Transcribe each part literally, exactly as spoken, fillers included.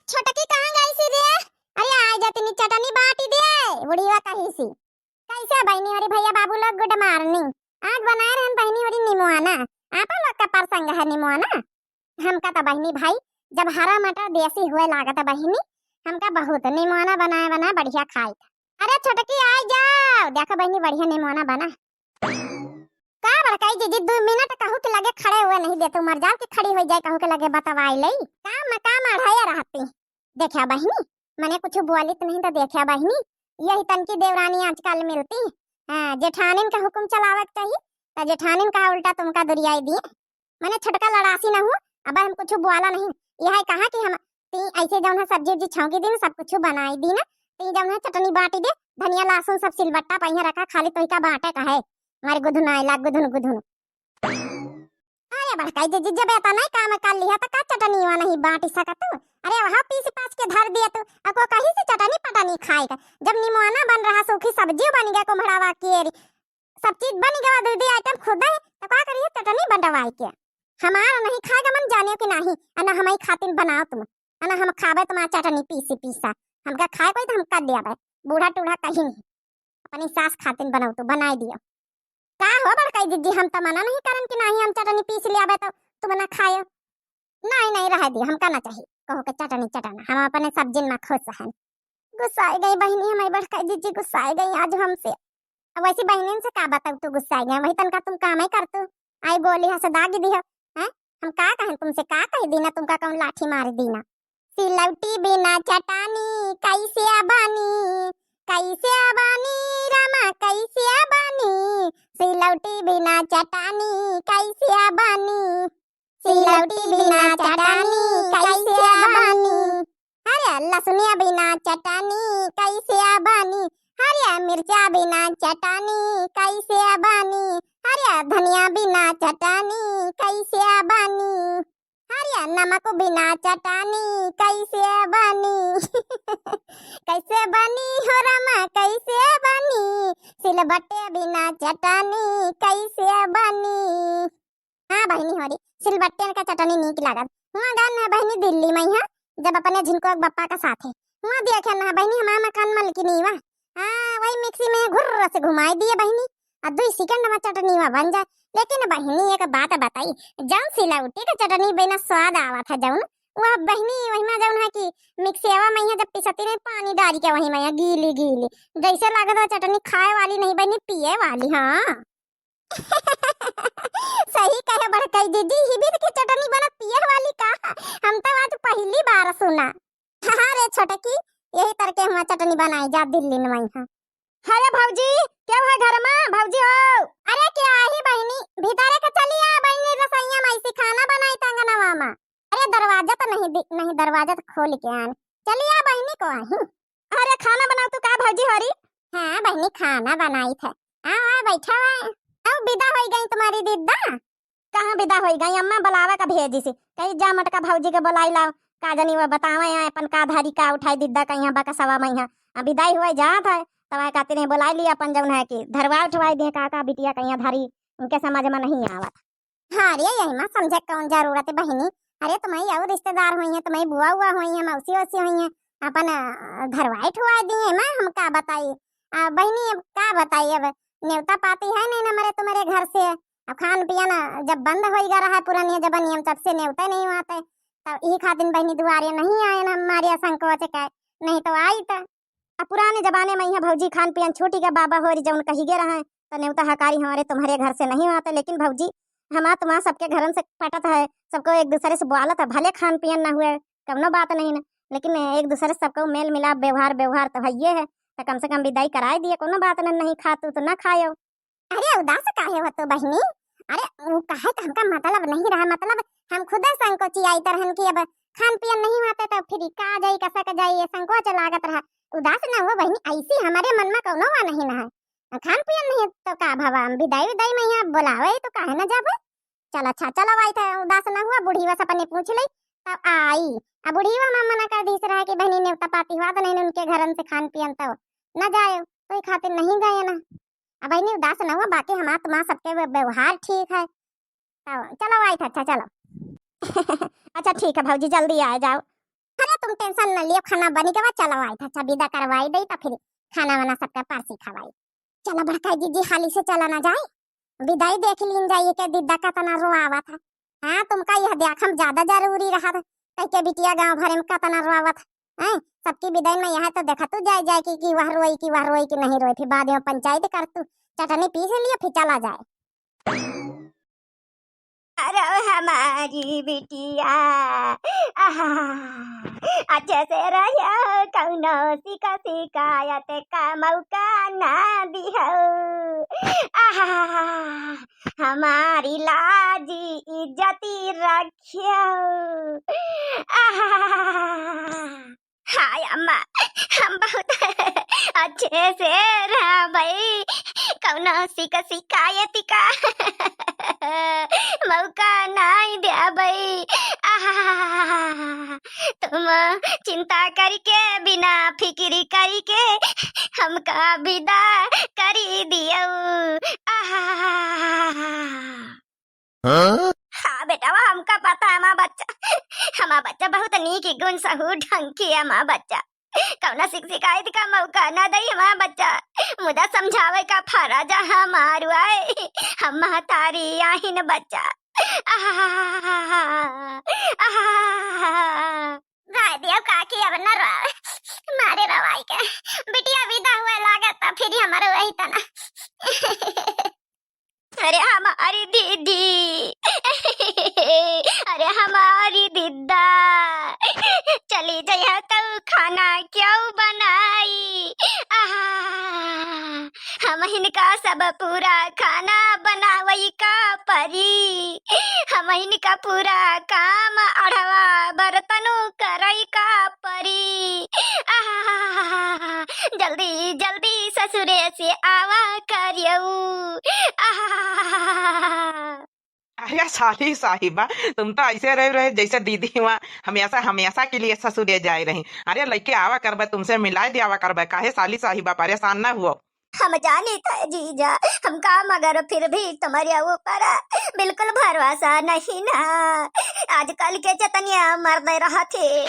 छोटकी कहाँ गइसी रे? अरे आइ जा तनी चटनी बाटी दे, बुढ़िया कहिसी। कइसे बहिनी होरी भइया बाबू लोग, good morning। आज बनाए रहन बहिनी होरी निमोआना। आपा लोग का परसंग है निमोआना। हमका त बहिनी भाई जब हरा मटर देसी हुए लागत बहिनी, हमका बहुत निमोआना बनाए बनाए बढ़िया खाई। अरे छोटकी आइ जाओ, देखो बहिनी बढ़िया निमोआना बना। का बड़काई जीजी, दू मिनट कहू के लगे खड़े हुए नहीं देतू, मर जाओ कि खड़ी होइ जाए कहू के लगे बतवाई लई। काम में काम अढ़ाया रहती। देख्या बहिनी, मने कुछ बोलित नहीं तो देख्या बहिनी, यही तनकी देवरानी आजकल मिलती। हाँ, जेठानिन का हुकुम चलावे के चाही, त जेठानिन का उल्टा तुमका दुरियाई दिए। मने छोटका लड़ासी न हो, अब हम कुछ बोला नहीं। यह कहा कि हम ती ऐसे जौन है सब्जी उब्जी छौंकी दी ना, सब कुछ बनाई दी ना, ती जौन है चटनी बाटी दे, धनिया लहसुन सब सिलबट्टा पहिया रखा, खाली तोही का बाटे का है, हमारे गुधुन आइला गुधुन गुधुन। अरे बड़काई जीजी, जब एतना ही काम कर लिहा त का चटनीवा नहीं बाटी सकत तू? अरे वहाँ पीस पास के धर दिया तू, अको कहीं से चटनी पटनी खाएगा। जब निमोना बन रहा, सूखी सब्जी बन गया, कुम्हड़ावा केरी, सब चीज बन गया, दू दी आइटम खुद है, तो का करिए चटनी बंटवाई के? हमार नहीं खाएगा मन जानियो कि नहीं, अना हम ही खातिन बनाओ तुम, अना हम खाबे तुम्हार चटनी पीसी पीसा, हमका खाए कोई तो हम कर दिया बे, बूढ़ा टूढ़ा कहीं नहीं। अपनी सास खातिन बनाओ तो बनाई दियो। का हो बड़काई जीजी, हम त मना नहीं करन कि नाही हम चटनी पीस ले आवे तो तुम ना खायो। नहीं, नहीं, रह दियो, हमका ना चाहिए। कहो के चटनी चटना, हम अपने सब्जिन में खुश हन। गुस्साए गई बहिनी, हमारी बड़काई जीजी गुस्साए गई आज हमसे। अब वैसी बहिनिन से का बताऊ तू गुस्साए गई, वही तनका तुम काम ही कर तू। आई बोली हंस दागी दियो, हैं? हम का कहें तुमसे, का कह दीना, तुमका कौन लाठी मार दीना? सिलौटी बिना चटानी कैसे बनी, कैसे बनी रामा कैसे बनी, सिलौटी बिना चटानी कैसे बनी, सिलौटी बिना चटानी कैसे बनी, अरे लहसुनिया बिना चटानी कैसे बनी, अरे मिर्चा बिना चटानी कैसे बनी, अरे धनिया बिना चटानी कैसे बनी, अरे नमक बिना चटानी कैसे बनी? कैसे बनी हो रामा, कैसे बनी? सिलबट्टे बिना चटानी कैसे बनी? हाँ बहिनी होरी, सिलबट्टे का चटनी नीक लागत। हुआ गन है बहिनी दिल्ली में, यहाँ जब अपने झिनको के बप्पा का साथ है, हुआ देखन है बहिनी, हमार मकान मलकिनी वा, हाँ, वही मिक्सी में घुर्र से घुमाई दिए बहिनी, आ दुई सेकंड में चटनी वा बन जाए। लेकिन बहिनी एक बात बताई, जौन सिलौटी का चटनी बिना स्वाद आवत है जौन, वह बहिनी वही में जौन है कि मिक्सेवा में यहाँ जब पिसती रही पानी डाल के वही में यहाँ गीली गीली, जैसे लागत है चटनी खाए वाली नहीं बहिनी, पिए वाली। हाँ। सही कहे बड़कई दीदी, हिबिर के चटनी बनत पिए वाली का? हम तो आज पहली बार सुना। हाँ रे छोटकी, यही तरह के हुआ चटनी बनाई जा दिल्ली में यहाँ। अरे भौजी, क्या हुआ घर में भौजी हो? अरे क्या ही बहिनी, भीतरे के चली आ बहिनी, रसोइया में ऐसी खाना बनाई त अंगनवा में। अरे दरवाजा तो नहीं दि-, नहीं दरवाजा तो खोल के आन। चली आ बहिनी को आही। अरे खाना बनाओ तू का भौजी होरी? हाँ बहिनी खाना बनाई थे। आओ आओ बैठा हुआ है। आओ विदा हो गई तुम्हारी दीदा। कहाँ विदा होई गई? अम्मा बुलावा का भेजी से, कही जा मटका भौजी के बुलाई लाओ। का जनी वो बतावे आए अपन का धरी का उठाई दिद्दा कहिया बकसवा में यहाँ। अब विदाई हुआ जात है, तब आए कहते नहीं बुलाई लिया अपन जौन है कि धरवा उठवाई दिए का का बिटिया कहिया धरी, उनके समझ में नहीं आवत। हाँ रे, यही माँ समझे कौन जरूरत है बहिनी। अरे तुम्हारी और रिश्तेदार हुई है, तुम्हारी बुआ हुआ हुई है, मौसी वौसी हुई है, अपन अ, धरवाई उठवाई दिए माँ, हम का बताई। आ, बहिनी अब का बताई, अब नेवता पाती है नहीं ना मरे तुम्हारे घर से। अब खान पियन जब बंद होई गा रहा पुरानिया जबनिया में, तब से नेवता नहीं आते। तब यही खातिर बहिनी दुआरे नहीं आए ना हमारे संकोच के, नहीं तो आई त। अब पुराने जमाने में यहाँ भौजी खान पियन छूटी के बाबा होरी जौन कही गे रहे, तो नेवता हकारी हमारे तुम्हारे घर से नहीं आते। लेकिन भौजी हमार तुम्हार सबके घरन से पटत है, सबको एक दूसरे से बोलत है, भले खान पियन ना हुए, कौनो बात नहीं ना, लेकिन एक दूसरे से सबको मेल मिलाप व्यवहार, व्यवहार तो हइये है, तो कम से कम विदाई कराए दिए, कोनो बात न, नहीं खातू तो ना खायो। अरे उदास काहे हो तू बहिनी? अरे वो कहे तो हमका मतलब नहीं रहा, मतलब हम खुद संकोची आई तरहन की अब खान पियन नहीं होते तो फिर का जाई, कसा का जाई, ये संकोच लागत रहा। उदास ना हो बहिनी, ऐसी हमारे मन में कोनो वा नहीं ना है। खान पियन नहीं तो का भवा, हम विदाई विदाई में यहाँ बुलावे तो काहे ना जाबे? चल अच्छा, चलो आई थे, उदास ना हुआ, बुढ़ीवा से अपने पूछ ले, तब आई। अब बुढ़ीवा में मना कर दी रहा कि बहिनी नेवता पाती हुआ तो नहीं उनके घरन से खान पियन तो न जाए, तो ये खातिर नहीं गए ना। अब बहिनी उदास ना हुआ, बाकी हमार तुम्हार सबके व्य-, व्यवहार ठीक है। तब चलो आई थे, अच्छा चलो। अच्छा ठीक है भौजी, जल्दी आ जाओ। अरे तुम tension न लियो, खाना बनी के बाद चलो आई था, अच्छा विदा करवाई दई तो फिर खाना वाना सबका परसी खवाई। चला बड़का जीजी, हाली से चला ना जाए, विदाई देख लीन जाए के दीदा कतना रोआवत है। हाँ, तुमका यह देख हम ज्यादा जरूरी रहा था, कह के बिटिया गाँव भरे में कतना रोआवत है। हैं, सबकी विदाई में यह तो देखा तू जाए जाए कि, कि वह रोई, कि वह रोई, कि नहीं रोई, फिर बाद में पंचायत कर तू, चटनी पीस लियो, फिर चला जाए। अरे हमारी बिटिया, आहा, अच्छे से रहियो, कौनो शिक शिकायत का मौका ना दिहो। आहा, हमारी लाजी इज्जती रखियो। आहा। हाय अम्मा, हम बहुत अच्छे से रहबई, कौनो शिक शिकायत का मौका नाई देबई। आहा, तुम चिंता करके, बिना फिक्री करके हमका विदा करी दियो। आहा। हाँ? हाँ बेटा, वो हमका पता है, हमार बच्चा, हमार बच्चा बहुत नीक गुण सहूर ढंग के है, हमार बच्चा। कौनो शिक शिकायत का मौका ना दई हमार बच्चा। मुदा समझावे का फरज हमार है, हम महतारी आहिन बच्चा। आहा, आहा। राय दियो काकी, अब न रो, मारे रवाई के। बिटिया विदा हुए लागत, तो फिर हमारे वही तना। अरे हमारी दीदी, अरे हमारी दीदा, चली जइहा तो खाना क्यों बनाई? आहा, हम इनका सब पूरा खाना बनावई का परी, हम इनका पूरा काम अढ़वा बर्तनों करई का परी। आहा, जल्दी जल्दी ससुरे से आवा करियऊ। आहा। अरे साली साहिबा, तुम तो ऐसे रह रहे जैसे दीदी हुआ हमेशा, हमेशा के लिए ससुरे जाए रही। अरे लइके आवा करबे, तुमसे मिलाए दियावा करबे, काहे साली साहिबा परेशान ना हुओ। हम जानी थे जीजा, हमका मगर फिर भी तुम्हारे ऊपर बिल्कुल भरोसा नहीं ना। आजकल के चतनिया मर्द रहत हे,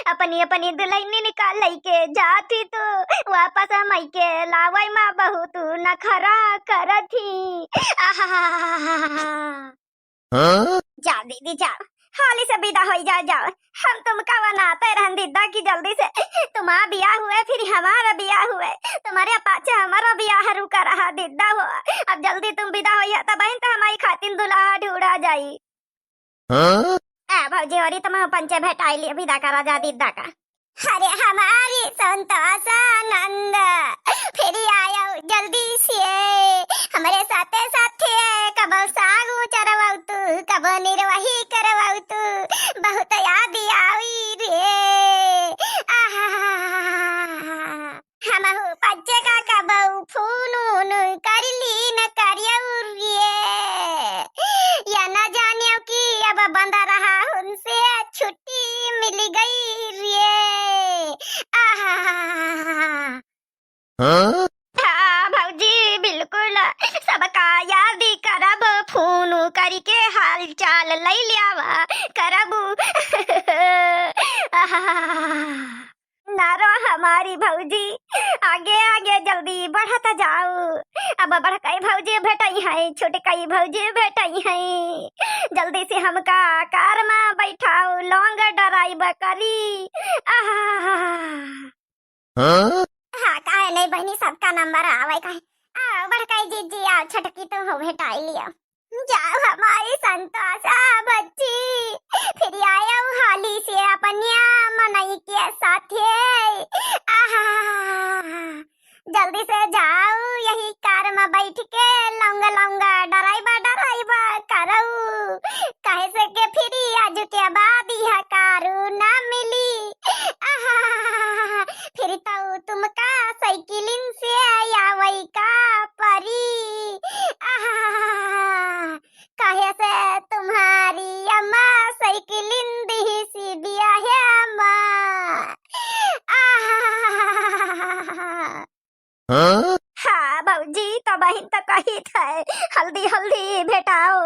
अपनी अपनी दुल्हनिन का लइके जात ही तो वापस मइके लावई मा बहुत नखरा करत ही। आहा। हाँ? जा दीदी जा, हाली से विदा होई जा, जाओ। हम तुमका वनाते रहन दीदा कि जल्दी से तुम्हारा बियाह हुए, फिर हमारा बियाह हुए, तुम्हारे पाछे हमारा बियाह रुका रहा दीदा हो। अब जल्दी तुम विदा होई है, तब बहन तो हमारी खातिन दुल्हा ढूंढा जाई। हाँ? ए भौजी, औरी तुम पंचे भेटाई लिए, विदा करा जा दीदा का। अरे हमारी संतोष आनंद, फिर आयो जल्दी से हमरे साथे साथे। कबो सागू चरवाऊ तू, कबो निर्वाही करवाऊ तू, बहुत याद आवी रे। आहा, हमहू बच्चे का कबो फोन उन कर ली न करियो रे। या न जानियो कि अब बंद रहा उनसे छुट्टी मिल गई रे। आहा। हाँ? हाँ भौजी, बिल्कुल सबका याद करब, फोन करिके हाल चाल लई लियावा करब। आहा। ना रो हमारी भौजी, आगे आगे जल्दी बढ़त जाऊ। अब बड़कई भौजी भेटई है, छोटकई भौजी भेटई है, जल्दी से हमका कार मा बैठाऊ, long drive करी। आहा। हाँ? हाँ, काहे नहीं बहिनी, सबका नंबर आवे काहे। आओ बड़कई जीजी, आओ छोटकी, तुम हो भेटाई लियो। जाओ हमारी संतोषा बच्ची, फिर आयो हाली से अपनिया मनई के साथे। आहा, जल्दी से जाओ, यही कार में बैठ के लौंगा लौंगा डराइबा डराइबा करो, काहे से के फिर आज के बाद यह कारू ना मिली। आहा, फिर तो तुमका साइकिलिन से आवई का परी। आहा, काहे से तुम्हारी अम्मा साइकिलिन दिहिसी बियाहे मा। आहा। हाँ? हाँ भौजी, तो बहिन तो कहित है, हल्दी हल्दी भेटाओ,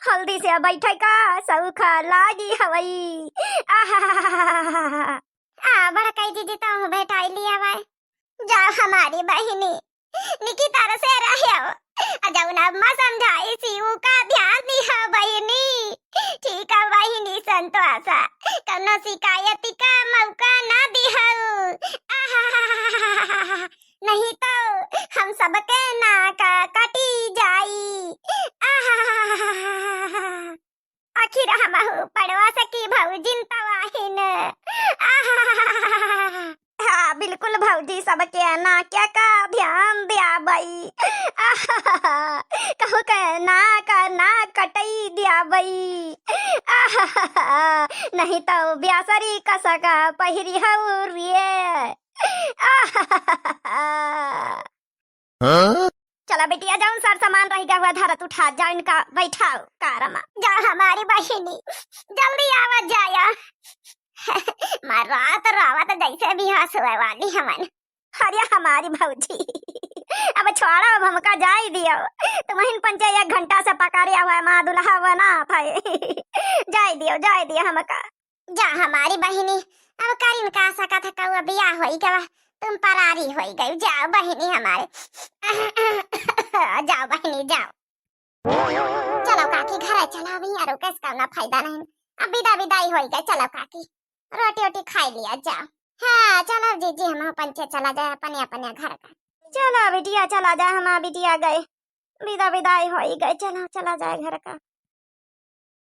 हल्दी से बैठे का सौखा लागी हवई। आहा। जीजी तउ भेटाई लिया बाय। जाओ हमारी बहिनी, निकी तरह से रहो। आ जउन अम्मा समझाइस उ का ध्यान दिहा बहिनी। ठीक है बहिनी संतोषा, कउनो शिकायत का मौका ना दिहाउ। आहा, नहीं तो हम सबके नाक कटी जाई। आहा, आखिर हमहू पड़ोस की भौजिन तउ आहिन। आहा। हाँ, बिल्कुल भौजी, सबके नाक का ध्यान द्याबई। आहा। कहू के नाक ना कटई द्याबई। आहा। नहीं तउ ब्यासरी कसक पहिरिहउ रे। आहा। हाँ? चला बिटिया, जउन सर सामान रहि गवा धरत उठा जाओ, इनका बैठाओ कार मा। जा हमारी बहिनी, जल्दी आवा जाया। मार रात रावत जैसे बिहास हुए वाली हमन। अरे हमारी भौजी, अब छोड़ा, अब हमका जाई दियो। तुमहिन पंचे एक घंटा से पकारे हुआ माँ दुल्हा बना था। जाई दियो, जाई दियो हमका। जा हमारी बहिनी, अब करिन का सकत है, कउआ बियाह होई गवा, तुम परारी होई गई। जाओ बहिनी हमारे। जाओ बहिनी, जाओ। चलो काकी, घरे चलो, अभी यहाँ रुके से कउनो फायदा नहीं। अब विदा विदाई होई गई, चलो काकी, रोटी ओटी खाई लिया, जाओ। हाँ, चलो जीजी, हम पंचे चला जाए अपने अपने घर का। चलो बिटिया, चला जाए, हम बिटिया गए, विदा विदाई होई गई, चलो चला जाए घर का।